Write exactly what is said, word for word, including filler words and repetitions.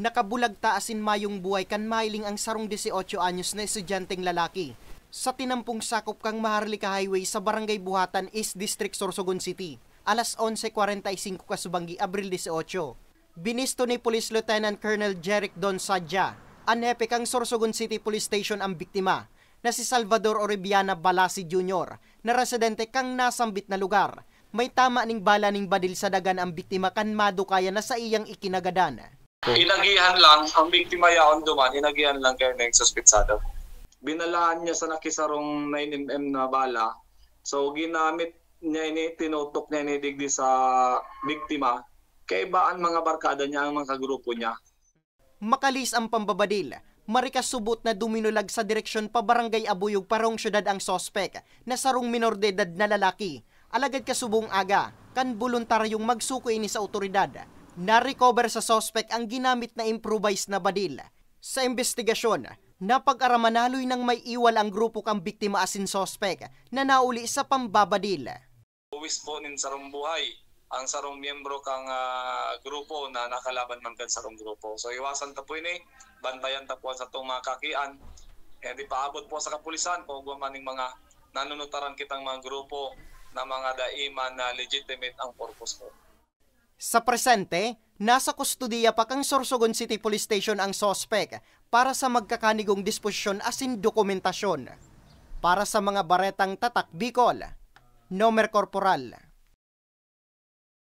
Nakabulag ta asin mayong buhay kan mahiling ang sarong dieciocho anyos na estudyanteng lalaki sa tinampong sakop kan Maharlika Highway sa Barangay Buhatan, East District, Sorsogon City, alas onse kwarenta y singko kasubanggi, Abril dieciocho. Binisto ni Police Lieutenant Colonel Jeric Don Sadia, an hepe kan Sorsogon City Police Station, ang biktima, na si Salvador Oribiana Balasi Junior, na residente kan nasambit na lugar. May tama ning bala ning badil sa dagan ang biktima kan madukayan na saiyang ikinagadan. Inagihan lang, ang biktima yaon duman, inagihan lang kayo ng suspetsado. Binalaan niya sa nakisarong nine M M na bala. So, ginamit niya ini, tinutok niya ini digdi sa biktima. Kaiba ang mga barkada niya, ang mga kagrupo niya. Makalis ang pambabadil, marikas subot na duminulag sa direksyon pa Barangay Abuyog, Parong Syudad ang sospek na sarong minor de edad na lalaki. Alagad kasubong aga, kan boluntaryong magsuko ini sa otoridad, na-recover sa sospek ang ginamit na improvised na badil. Sa imbestigasyon, napag-araman na haloy nang may iwal ang grupo kan biktima asin sospek na nauli sa pambabadil. Buwis po nin sarong buhay ang sarong miyembro kang ah, grupo na nakalaban man kan sarong grupo. So iwasan ta po ini, bantayan ta po sa itong mga kakian. Kaya di paabot po sa kapulisan kung ugwa man ning mga nanunutaran kitang mga grupo na mga daiman na legitimate ang purpose po. Sa presente, nasa kustodiya pa kan Sorsogon City Police Station ang sospek para sa magkakanigong disposisyon asin dokumentasyon. Para sa mga baretang Tatak Bicol, Nomer Corporal.